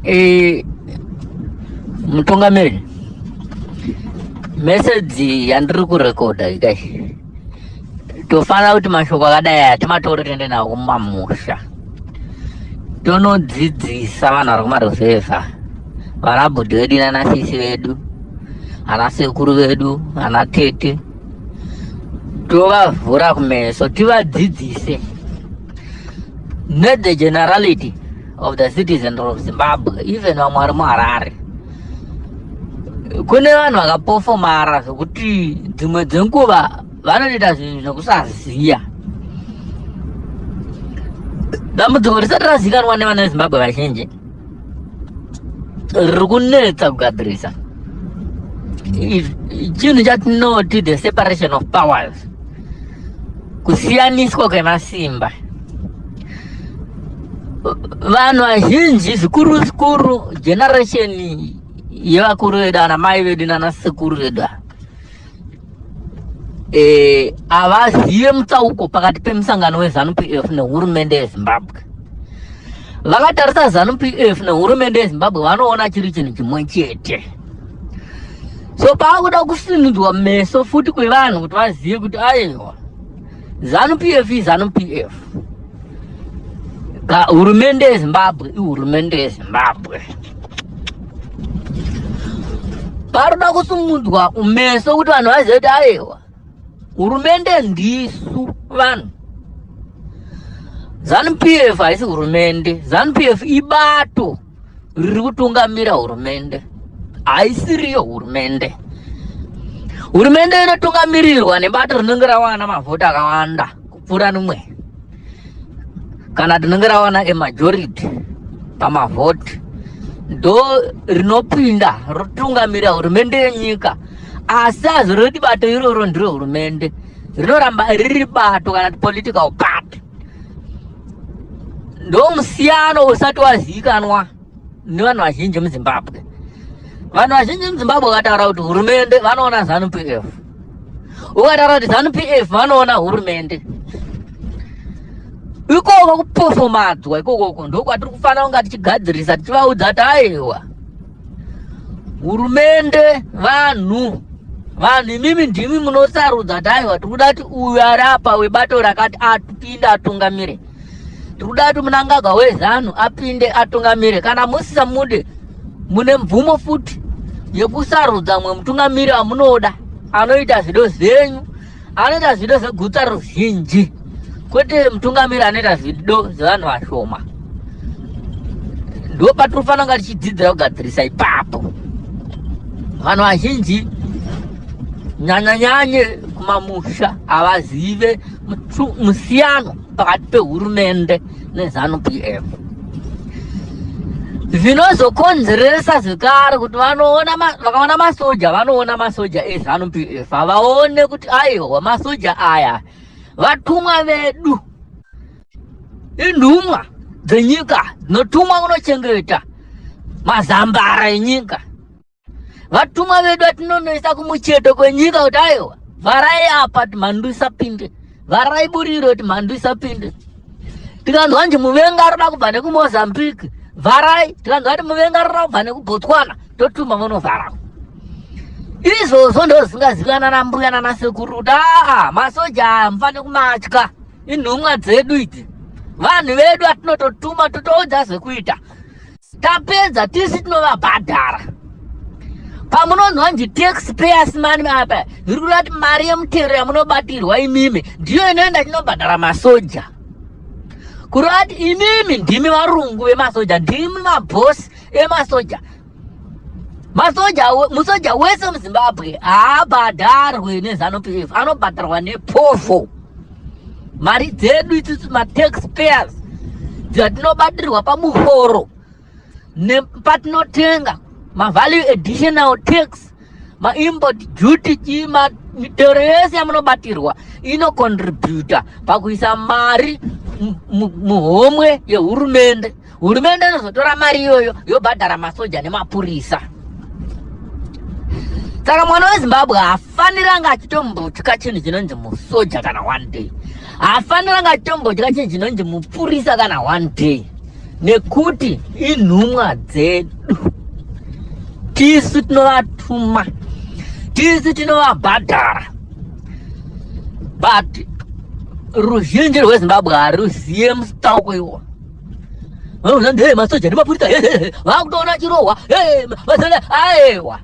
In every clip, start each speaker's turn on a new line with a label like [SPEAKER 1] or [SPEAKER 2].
[SPEAKER 1] E, mutungamiri, meseji yandiri kurekodha ikai, tofanira kuti mashoko akadai aya timatore tiende nawo kumamusha, tonodzidzisa vanhu vari kumaruzevha, vana bhudhi vedu nanasisi vedu, ana sekuru vedu, ana tete, tovavhura kumeso tivadzidzise not the generality of the citizen of Zimbabwe, even vamwe vari muHarare. Kune vanhu vakapofomara zvekuti dzimwe dzenguva vanotoita zvinhu zvekusaziva. Dambudziko risati razikanwa nevana veZimbabwe vazhinji riri kunetsa kugadzirisa chinhu chatinoti the separation of powers, kusiyaniswa kwemasimba. Vanhu vazhinji, zvikuru zvikuru generation yevakuru vedu, ana mai vedu nana sekuru vedu, havazive mutsauko pakati pemusangano weZANU PF nehurumende yeZimbabwe. Vakatarisa ZANU PF nehurumende yeZimbabwe, vanoona chiri chinhu chimwe chete. So paakuda kusimudzwa meso futi kwevanhu kuti vazive kuti aiwa, ZANU PF iZANU PF, hurumende yeZimbabwe ihurumende yeZimbabwe. Paroda kusimudzwa kumeso kuti vanhu vazive kuti aiwa, hurumende ndisu vanhu. ZANU PF haisi hurumende. ZANU PF ibato riri kutungamira hurumende, haisiriyo hurumende. Hurumende inotungamirirwa nebato rinenge rawana mavhoti akawanda kupfuura rimwe, kana rinenge rawana amajority pamavhoti, ndo rinopinda rotungamira hurumende yenyika. Asi hazviroti bato iroro ndiro hurumende, rinoramba riri bato kana political party. Ndo musiyano usati wazivikanwa nevanhu vazhinji muZimbabwe. Vanhu vazhinji muZimbabwe vakataura kuti hurumende, vanoona ZANU PF. Ukataura kuti ZANU PF, vanoona hurumende. Ikoko kupofomadzwa ikokoko ndokwatiri kufanira kunga tichigadzirisa, tichivaudza kuti aiwa, hurumende vanhu. Vanhu imimi ndimi munosarudza kuti aiwa, tiri kuda kuti uyu ari apa webato rakati apinde atungamire, tiri kuda kuti Mnangagwa weZANU apinde atungamire. Kana musisamude, mune mvumo futi yekusarudza mwe mutungamiri wamunoda, anoita zvido zvenyu, anoita zvido zvegutsa ruzhinji, kwete mutungamiri anoita zvido zvevanhu vashoma. Ndo patinofanira kunga tichidzidzira kugadzirisa ipapo. Vanhu vazhinji, nyanyanyanye kumamusha, havazive musiyano pakati pehurumende neZANU PF, zvinozokonzeresa zvekare kuti vanoona, vakaona masoja, vanoona masoja eZANU PF, havaone kuti aiwa, masoja aya vatumwa vedu, inhumwa dzenyika dzinotumwa kunochengeta mazambara enyika, vatumwa vedu vatinonoisa kumucheto kwenyika kuti aiwa, vharai apa kuti mhandu isapinde, vharai buriro kuti mhandu isapinde. Tikanzwa nji muvenga aroda kubva nekuMozambique, vharai. Tikanzwa kuti muvenga aroda kubva nekuBotswana, totuma vonovhara. Izvozvo ndo zvisingazivikana nambuya nanasekuru kuti aa, masoja aya mufanire kumatya, inhumwa dzedu idzi, vanhu vedu atinototuma, totoudza zvekuita. Tapedza tisi tinovabhadhara. Pamunonzwa nji tax payers money apa, zviri kureva kuti mari yemutero yamunobatirwa imimi ndiyo inoenda chinobhadhara masoja. Kureva kuti imimi ndimi varungu vemasoja, ndimi mabhosi emasoja. Masoja, musoja wese muZimbabwe haabhadharwe neZANU PF, anobhadharwa nepovho, mari dzedu isusu matax payers dzatinobatirwa pamuhoro nepatinotenga, mavalue additional tax, maimport duty, chii, mitero yese yamunobatirwa inocontributa pakuisa mari muhomwe yehurumende. Hurumende inozotora mari iyoyo yobhadhara masoja nemapurisa. Saka mwana weZimbabwe haafaniri anga achitombotya chinhu chinonzi musoja kana one day, haafaniri anga achitombotya chinhu chinonzi mupurisa kana one day. Nekuti inhumwa dzedu, tisu tinovatuma, tisu tinovabhadhara, but ruzhinji rweZimbabwe haruziye musitauko iwona. Hey, masoja nemapurisa vakutoona chirohwa aiwa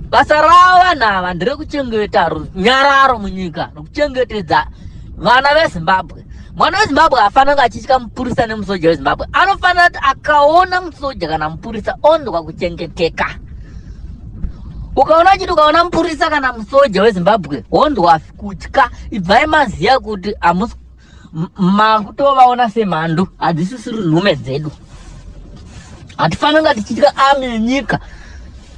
[SPEAKER 1] basa ravo vanhu ava nderekuchengeta runyararo munyika nekuchengetedza vana veZimbabwe. Mwana weZimbabwe haafanira kunge achitya mupurisa nemusoja weZimbabwe. Anofanira kuti akaona musoja kana mupurisa onzwa kuchengeteka. Ukaona chiti ukaona mupurisa kana musoja weZimbabwe wonzwa kutya, ibvai maziva kuti hamusi makutovaona semhandu, hadzisisiri nhume dzedu. Hatifanira kunge tichitya army yenyika,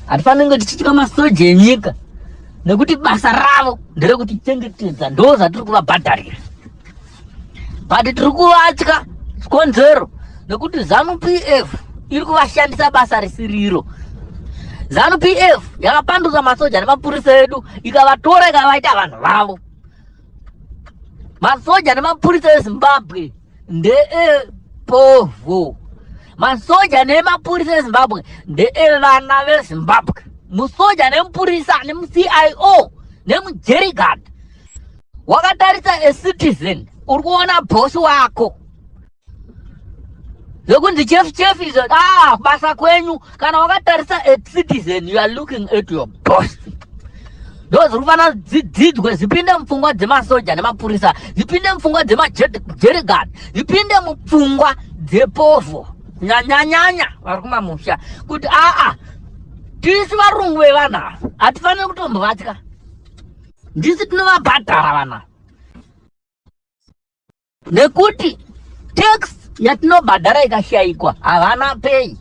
[SPEAKER 1] hatifanira kunge tichitya masoja enyika, nekuti basa ravo nderekutichengetedza, ndo zvatiri kuvabhadharira. But tiri kuvatya chikonzero nekuti ZANU PF iri kuvashandisa basa risiriro. ZANU PF yakapanduka masoja nemapurisa edu, ikavatora ikavaita vanhu vavo. Masoja nemapurisa eZimbabwe ndeepovho. Masoja nemapurisa eZimbabwe ndeevana veZimbabwe. Musoja nemupurisa nemuCIO nemujerigard wakatarisa a citizen, uri kuona bhosi wako zvekunzi chef chef izvo, ah, basa kwenyu. Kana wakatarisa a citizen, you are looking at your boss. Ndo zviri kufanira dzidzidzwe, zvipinde mupfungwa dzemasoja nemapurisa, zvipinde mupfungwa dzemajerigard, zvipinde mupfungwa dzepovho, nyanyanyanya vari kumamusha, kuti aa, tisu varungu vevanhu ava, hatifaniri kutombovatya, ndisi tinovabhadhara vanhu ava, nekuti tax yatinobhadhara ikashayikwa havana pei.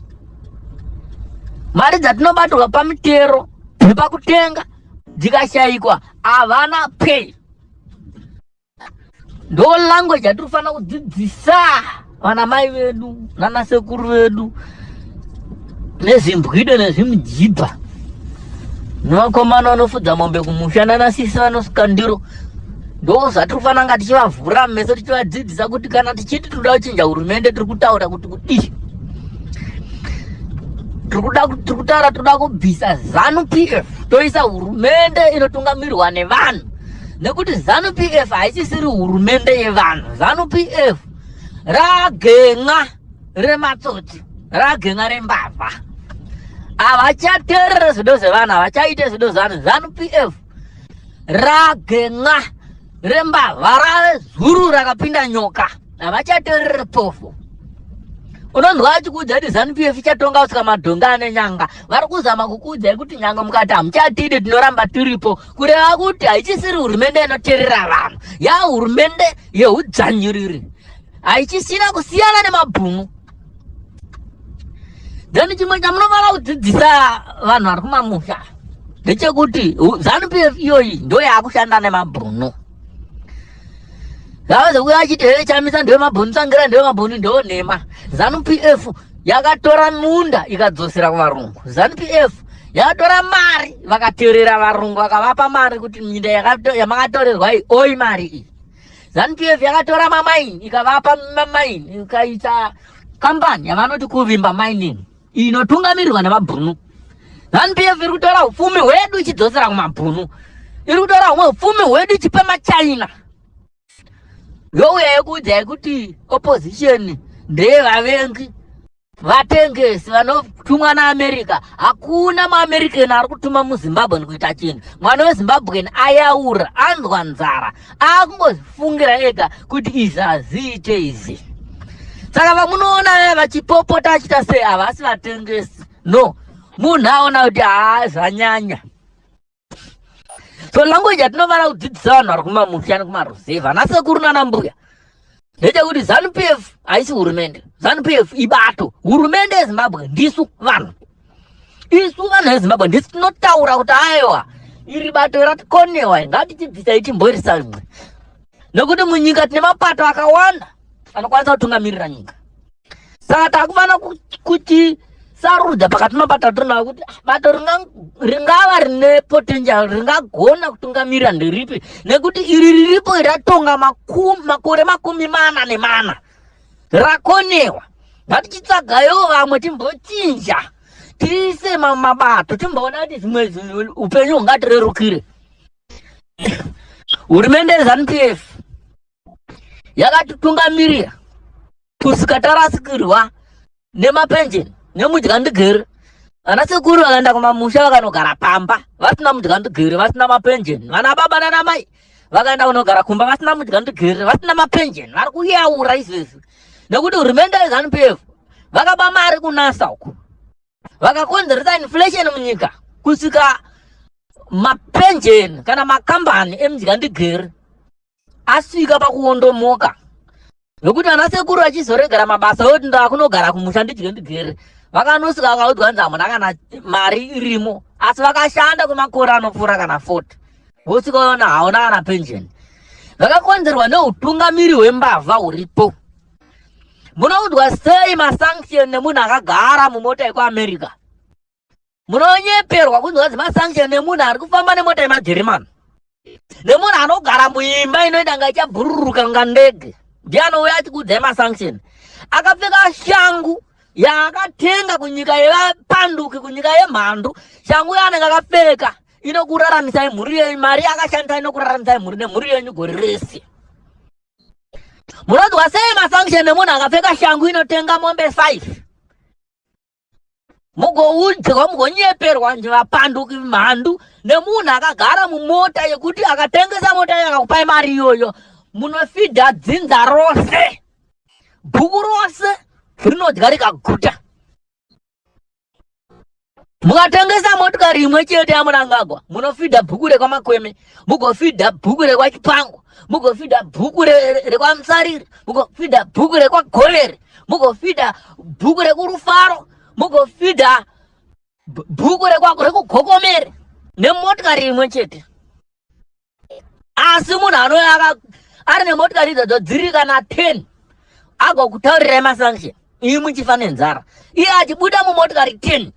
[SPEAKER 1] Mari dzatinobatirwa pamitero nepakutenga dzikashayikwa havana pei. Ndo language yatiri kufanira kudzidzisa vana mai vedu nana sekuru vedu nezimbwido nezvimujibha nevakomana vanofudza mombe kumusha nana sisi vanosuka ndiro. Ndo zvatiri kufanira nga tichivavhura meso, tichivadzidzisa kuti kana tichiti tinoda kuchinja hurumende, tiri kutaura kuti kudii. Tiri kutaura tinoda kubvisa ZANU PF, toisa hurumende inotungamirwa nevanhu, nekuti ZANU PF haisisiri hurumende yevanhu. ZANU PF ragen'a rematsotsi, ragen'a rembavha. Havachateerere zvido zvevanhu, havachaite zvido zvevanhu. ZANU PF ragen'a rembavha, rave zuru rakapinda nyoka, havachateerere pofo. Unonzwa achikuudza kuti ZANU PF ichatonga kusvika madhonga ane nyanga. Vari kuzama kukuudzai kuti nyange mukati hamuchatidi, tinoramba tiripo. Kureva kuti haichisiri hurumende inoteerera vanhu, yahurumende yeudzvanyiriri, haichisina kusiyana nemabhunu. Then chimwe chamunofanira kudzidzisa vanhu vari kumamusha ndechekuti ZANU PF iyoyi ndo yaakushanda nemabhunu. Zvavazokuya achiti here Chamisa ndewe mabhunu, Tsvangira ndewe mabhunu, ndewo nhema. ZANU PF yakatora munda ikadzosera kuvarungu. ZANU PF yakatora mari, vakaterera varungu, vakavapa mari kuti minda yamakatorerwa iyi, oi mari iyi. ZANU PF yakatora mamaini ikavapa mamaini, ikaita kambani yavanoti Kuvimba Mining inotungamirirwa nemabhunu. ZANU PF iri kutora upfumi hwedu ichidzosera kumabhunu, iri kutora humwe upfumi hwedu ichipa maChina. Youya yekuudzai kuti opposition ndeyevavengi, vatengesi vanotumwa naAmerica. Hakuna muAmerican ari kutuma muZimbabwean kuita chinhu. Mwana weZimbabwean ayaura, anzwa nzara, akungozifungira ega kuti izvi hazviite izvi. Saka vamunoona vaya vachipopota achiita sei, havasi vatengesi, no. Munhu aona kuti haa, zvanyanya. So language yatinofanira kudzidzisa vanhu vari kumamusha nekumaruzevha, ana sekuru nana mbuya, ndechekuti ZANU PF haisi hurumende. ZANU PF ibato. Hurumende yeZimbabwe ndisu vanhu. Isu vanhu veZimbabwe ndisu tinotaura kuti aiwa, iri bato ratikonewa, ngatichibvisa ichimboirisa rimwe, nekuti munyika tine mapato akawanda anokwanisa kutungamirira nyika. Saka takufanira kuti sarudza pakati mabato atirinawo kuti bato ringava rine potential ringagona kutungamirira nderipi, nekuti iri riripo ratonga makore 44. Rakonewa. Ngatichitsvagayo vamwe timbochinja. Tiise mabato timboona kuti zvimwe upenyu hungatirerukire. Hurumende yeZanu PF yakatitungamirira kusvika tarasikirwa nemapenjeni nemudyandigere. Vana sekuru vakaenda kumamusha vakanogara pamba vasina mudyandigere, vasina mapenjeni. Vana baba nana mai vakaenda kunogara kumba vasina mudyandigere, vasina mapenjeni, vari kuyaura izvezvi nekuti hurumende yeZanu PF vakaba mari kunasa uku, vakakonzeresa inflation munyika kusvika mapenjeni kana makambani emudyandigere asvika pakuondomoka nokuti ana sekuru vachizoregera mabasa oti ndakunogara kumusha ndidye ndigere, vakanosvika vakaudzwa nzi hamuna kana mari irimo, asi vakashanda kwemakore anopfuura kana 40, vosvika vaona hauna kana pension. Vakakonzerwa neutungamiri hwembavha huripo. Munoudzwa sei masanction nemunhu akagara mumota yekuAmerica? Munonyeperwa kunzwa dzemasanction nemunhu ari kufamba nemota yemaJerimani, nemunhu anogara muimba inoita nga ichabhururuka nga ndege, ndiye anouya achikuudzai masanction akapfeka shangu yaakatenga kunyika yevapanduki, kunyika yemhandu. Shangu yaanenge akapfeka inokuraramisai mhuri yenyu, mari yaakashandisa inokuraramisai mhuri nemhuri yenyu gore rese. Munonzwa sei masanction nemunhu akapfeka shangu inotenga mombe 5? Mugoudzwa, mugonyeperwa nje vapanduki mhandu nemunhu akagara mumota yekuti akatengesa mota iyo akakupai mari iyoyo, munofidha dzinza rose, bhuku rose rinodya rikaguta. Mukatengesa motikari imwe chete yaMunangagwa, munofidha bhuku rekwaMakweme, mugofidha bhuku rekwaChipango, mugofidha bhuku rekwaMusariri, mugofidha bhuku rekwaGorere, mugofidha bhuku rekuRufaro, mugofidha bhuku rekuGokomere nemotikari imwe chete. Asi munhu anouya ari nemotikari idzodzo dziri kana 10 agokutaurirai masanction, imi muchifa nenzara, iye achibuda mumotikari 10.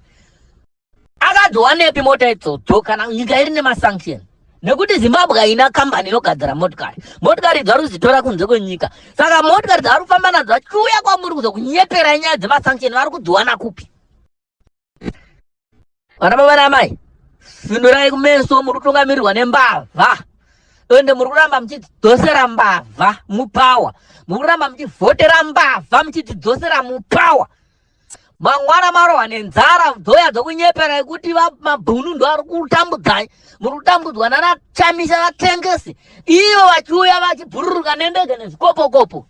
[SPEAKER 1] Akadziwanepi mota idzodzo kana nyika iri nemasanction? Nekuti Zimbabwe haina kambani inogadzira motikari. Motikari idzi vari kudzitora kunze kwenyika, saka motikari dzavari kufamba nadzo vachiuya kwamuri kuzokunyeperai nyaya dzemasanction vari kudziwana kupi? Vana baba namai, svinurai kumeso, muri kutungamirirwa nembavha, ende muri kuramba muchidzosera mbavha mupawa, muri kuramba muchivhotera mbavha muchidzidzosera mupawa. Mangwana marohwa nenzara, dzoya dzokunyepera yekuti mabhunu ndo ari kutambudzai, muri kutambudzwa nana Chamisa vatengesi, ivo vachiuya vachibhururuka nendege nezvikopokopo.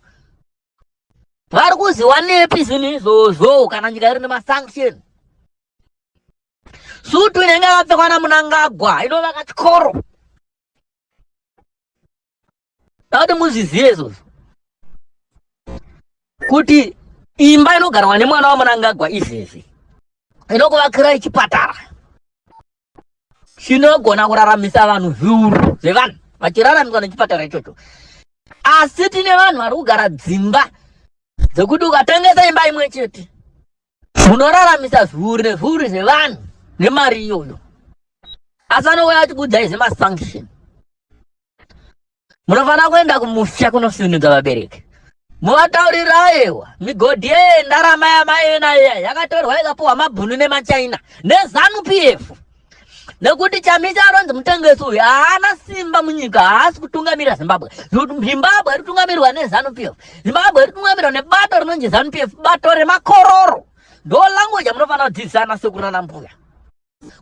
[SPEAKER 1] Vari kuziwanepi zvinhu izvozvo kana nyika iri nemasanction? Sutu inenge yakapfekwa naMunangagwa inovaka chikoro. Kuti muzvizive izvozvo kuti imba inogarwa nemwana waMunangagwa izvezvi inokuvakirai chipatara chinogona kuraramisa vanhu zviuru zvevanhu vachiraramiswa nechipatara ichocho. Asi tine vanhu vari kugara dzimba dzekuti ukatengesa imba imwe chete munoraramisa zviuru nezviuru zvevanhu nemari iyoyo, asi anouya achikuudzai zvemasanction. Munofanira kuenda kumusha kunosunudza vabereki, muvataurira aiwa migodhi yendarama yamaive nayo iya yakatorwa ikapuhwa mabhunu nemaChina neZanu PF, nekuti Chamisa anonzi mutengesi uyu haana simba munyika, haasi kutungamira Zimbabwe. Zimbabwe iri kutungamirwa neZanu PF, Zimbabwe iri kutungamirwa nebato rinonzi Zanu PF, bato remakororo. Ndo language yamunofanira kudzidzisana sekuru nana mbuya,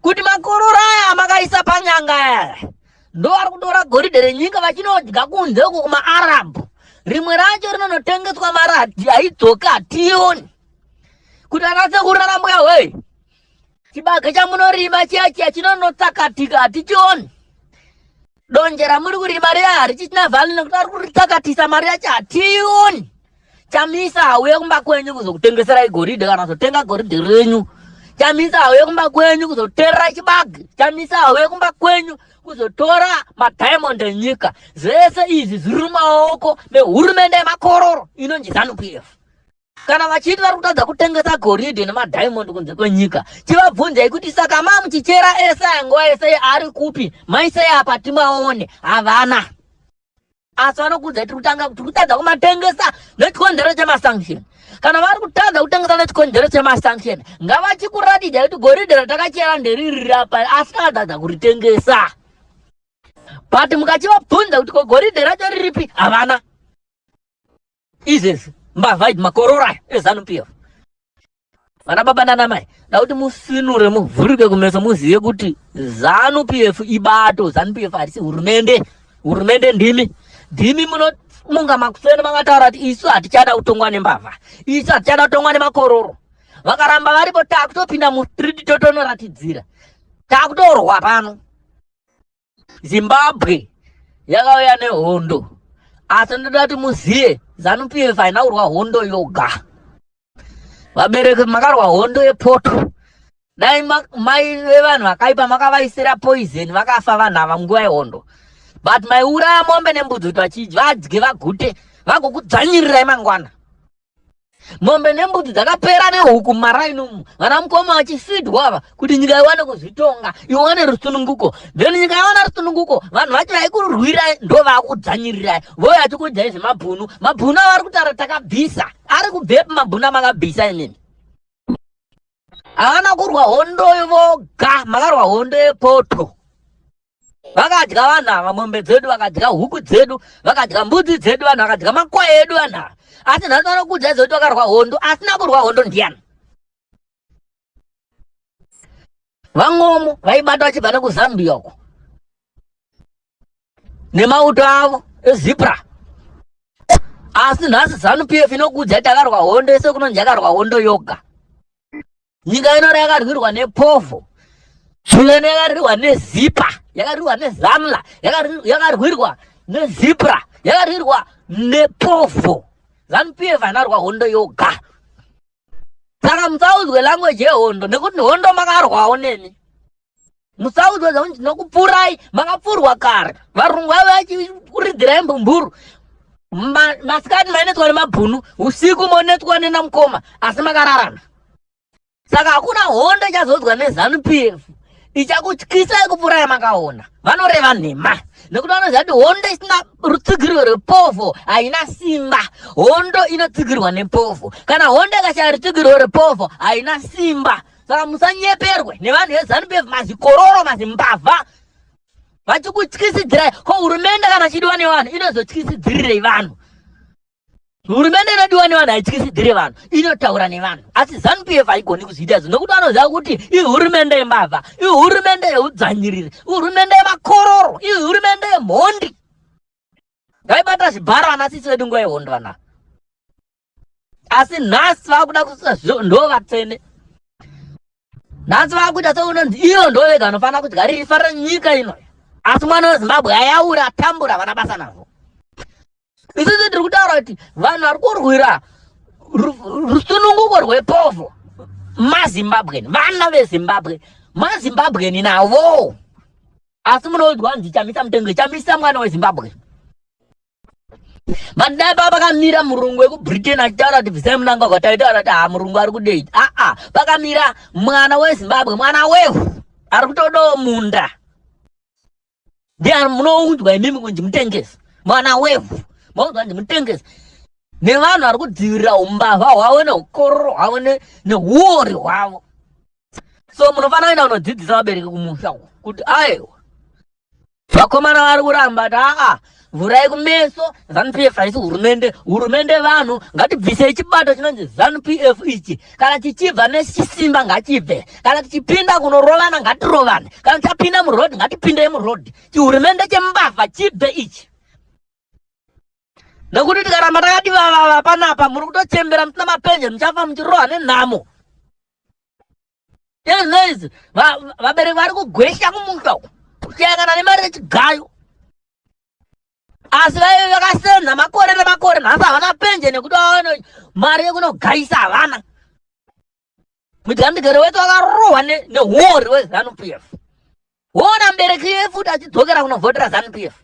[SPEAKER 1] kuti makororo aya amakaisa panyanga aya ndo ari kutora goridhe renyika vachinodya kunze uko kumaArabhu, rimwe racho rinonotengeswa mari haidzoki, hationi. Kuti ana sekuru nana mbuya wei, chibage chamunorima chiya chiya chinonotsakatika, hatichioni. Donje ramuri kurima riya harichichina vhali nekuti ari kuritsakatisa, mari yacho hationi. Chamisa hauye kumba kwenyu kuzokutengeserai goridhe kana kuzotenga goridhe renyu. Chamisa hauye kumba kwenyu kuzoterera chibage. Chamisa hauye kumba kwenyu kuzotora madiamond enyika. Zvese izvi zviri mumaoko mehurumende yemakororo inonzi ZANU PF. Kana vachiti vari kutadza kutengesa goridhe nemadiamond kunze kwenyika, chivabvunzai kuti saka mamuchichera ese aya nguva yese ari kupi? Maisei apa timaone? Havana. Asi vanokuudza tiri kutanga tiri kutadza kumatengesa nechikonzero chemasanction. Kana vari kutadza kutengesa nechikonzero chemasanction, ngavachikuratidza kuti goridhe ratakachera nderiri rapa asi takatadza kuritengesa. But mukachivabvunza kuti ko goridhe racho riripi, havana. Izvezvi mbavha idzi makororo aya eZanu PF. Vana baba nana mai, da kuti musinure muvhurike kumeso muzive kuti Zanu PF ibato, Zanu PF harisi hurumende. Hurumende ndimi. Ndimi munomunga makuseni makataura kuti isu hatichada kutongwa nembavha. Isu hatichada kutongwa nemakororo. Vakaramba varipo takutopinda mustreet totonoratidzira. Takutorwa pano. Zimbabwe yakauya nehondo asi ndoda kuti muzive Zanu PF haina kurwa hondo yoga. Vabereki makarwa hondo yepoto, dai mai vevanhu vakaipa makavaisira poison vakafa vanhu ava nguva yehondo, but maiuraya mombe nembudzi kuti vachidya vadye vagute vagokudzvanyirirai mangwana. Mombe nembudzi dzakapera nehuku mumaraini umu, vana mukoma vachifidwa ava kuti nyika iwane kuzvitonga, iwane rusununguko. Then nyika yawana rusununguko, vanhu vacho vaikurwirai ndo vakudzvanyirirai, vouya vachikuudzai zvemabhunu. Mabhunu avari kutaura takabvisa, ari kubvepi mabhunu amakabvisa imimi? Havana kurwa hondo voga, makarwa hondo yepoto. Vakadya vanhu ava mombe dzedu, vakadya huku dzedu, vakadya mbudzi dzedu, vanhu vakadya makwai edu vanhu ava. Asi nhasi vanokudza izvo kuti vakarwa hondo, asina kurwa hondo ndiyani? Vangomo vaibata vachibva nekuZambia uko nemauto avo eZipra. Asi nhasi Zanu PF inokudza kuti takarwa hondo, yese kunonzi yakarwa hondo yoga. Nyika ino yakarwirwa nepovho, nyika ino yakarwirwa nezipa, yakarwirwa nezamla, yakarwirwa nezipra, yakarwirwa nepovho. Zanu PF haina rwa hondo yoga. Saka musaudzwe language yehondo nekuti hondo makarwawo nemi. Musaudzwe zvakunzi tinokupfurai, makapfurwa kare. Varungu vave vachikuridzirai mbumburu. Masikati mainetswa nemabhunu, usiku monetswa nenamukoma, asi makararama. Saka hakuna hondo ichazodzwa neZanu PF ichakutyisai kupfuura yamakaona. Vanoreva nhema nekuti vanoziva kuti hondo isina rutsigirwo rwepovho haina simba. Hondo inotsigirwa nepovho. Kana hondo ikashaya rutsigirwo rwepovho haina simba. Saka musanyeperwe nevanhu veZanu PF, mazikororo, mazimbavha vachikutyisidzirai. Ko hurumende kana chidiwa nevanhu inozotyisidzirirei vanhu? Hurumende inodiwa nevanhu haityisidzire vanhu, inotaura nevanhu. Asi Zanu PF haigoni kuzviita izvo nekuti vanoziva kuti ihurumende yembavha, ihurumende yeudzvanyiriri, ihurumende yemakororo, ihurumende yemhondi. Ngaibata zvibharo ana sisi vedu nguva yehondo vana. Asi nhasi vakuda kusa ndo vatsvene. Nhasi vakuita seunonzi iyo ndo vega vanofanira kudya rifa renyika ino. Asi mwana weZimbabwe ayaura atambura havana basa nazvo. Isusu tiri kutaura kuti vanhu vari kurwira rusununguko rwepovho maZimbabwean, vana veZimbabwe, maZimbabwean navo. Asi munoudzwa hanzi Chamisa mutengesi, Chamisa mwana weZimbabwe. But dai pava pakamira murungu wekuBritain achitaura kuti bvisai Mnangagwa, taitaura kuti haa murungu ari kudei. Aa, pakamira mwana weZimbabwe, mwana wevhu ari kutodawo munda. Ndiani munounzwa imimi kunzi mutengesi, mwana wevhu maunzwa kunzi mutengesi nevanhu vari kudzivirira umbavha hwavo neukororo hwavo neuori hwavo. So munofanira kuenda kunodzidzisa vabereki kumusha uko kuti aiwa vakomana vari kuramba kuti aa vhurai kumeso, Zanu PF haisi hurumende, hurumende vanhu, ngatibvisei chibato chinonzi Zanu PF ichi. Kana chichibva nechisimba ngachibve, kana tichipinda kunorovana ngatirovane, kana tichapinda muroad ngatipindei muroad. Chihurumende chembavha chibve ichi, nekuti tikaramba takati vavava panapa muri kutochembera musina mapenje, muchafa muchirohwa nenhamo. Ezvinoizvi vabereki vari kugwesha kumusha uko kushaya kana nemari yechigayo, asi vaive vakasenza makore nemakore, nhasi havana penje nekuti vawane mari yekunogaisa havana. Mudyandigere wetu akarohwa nehuori hweZanu PF. Woona mubereki iye futi achidzokera kunovhotera Zanu PF.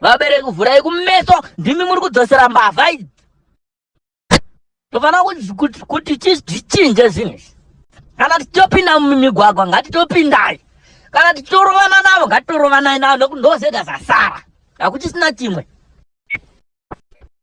[SPEAKER 1] Vabereki vhurai kumeso, ndimi muri kudzosera mbavha idzi. Tofanira kuti tichinje zvinhu izvi. Kana tichitopinda mumigwagwa ngatitopindai, kana tichitorovana navo ngatitorovanai navo, nekuti ndozega zvasara. Hakuchisina chimwe.